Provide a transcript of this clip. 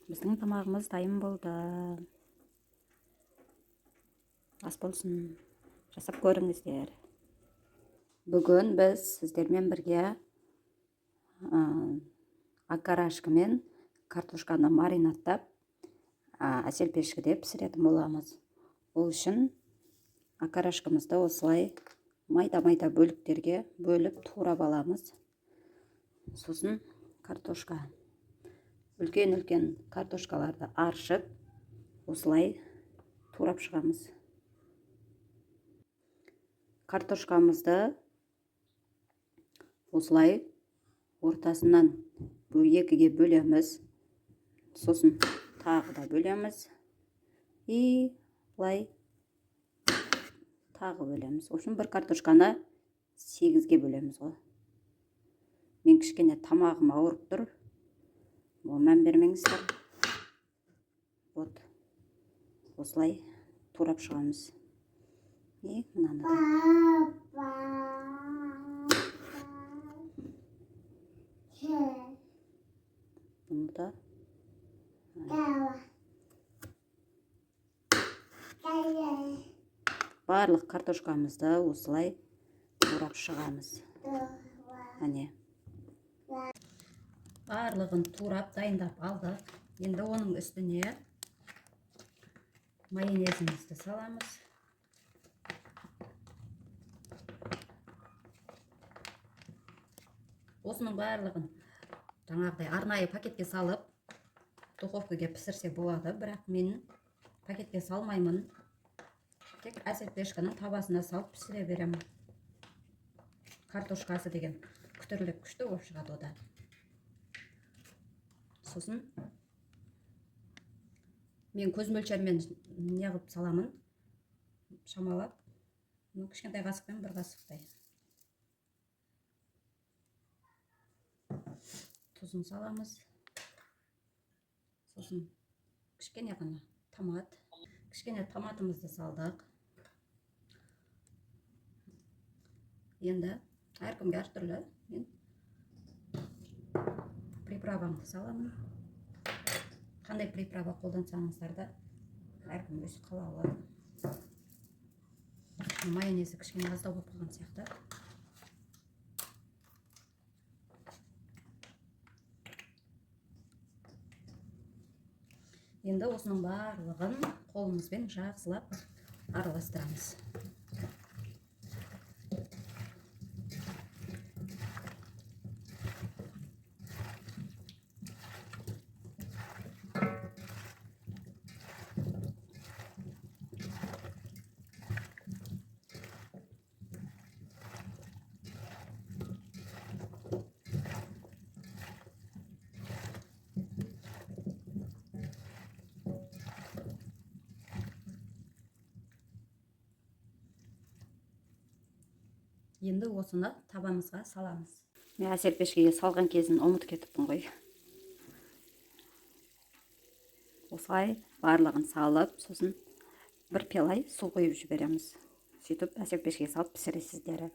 Біздің тамағымыз дайын болды. Ас болсын. Жасап көріңіздер. Бүгін біз сіздермен бірге окорочка мен картошканы маринадтап, әсел пешкіде пісіретін боламыз. Ол үшін окорочкамызды осылай майда-майда бөліктерге бөліп турап аламыз. Сосын картошка, үлкен-үлкен картошкаларды аршып, осылай турап шығамыз. Картошкамызды осылай ортасынан екіге бөлеміз. Сосын тағы да бөлеміз. И былай тағы бөлеміз. В общем, бір картошканы 8-ге бөлеміз ғой. Мен кішкене тамағым ауырып тұр. Оған мән бермеңіздер. Вот. Осылай турап шығамыз. И мынаны да. Бұны да. Барлық картошкамызды осылай турап шығамыз. Әне. Барлығын турап дайындап алдық. Енді оның үстіне майонезімізді саламыз. Осының барлығын жаңағыдай арнайы пакетке салып духовкаға пісірсе болады, бірақ мен пакетке салмаймын. Тек әсел пешканың табасына салып пісіре беремін. Картошкасы деген күтірлеп күшті болып шығады ода. Сосын мен көз мөлшермен не қылып саламын, шамалап, кішкентай қасықпен бір қасықтай. Тұзын саламыз. Сосын кішкене ғана томат, кішкене томатымызды салдық. Енді әркімге әртүрлі, мен приправамды саламын. Қандай приправа қолдансаңыздар да әркім өз қалауы. Майонезі кішкене аздау болып қалған сияқты. Енді осының барлығын қолымызбен жақсылап араластырамыз. Енді осыны табамызға саламыз. Мен әсел пешкеге салған кезін ұмытып кетіппін ғой. Осылай барлығын салып, сосын бір пиалай су құйып жібереміз. Сөйтіп әсел пешкеге салып пісіресіздер.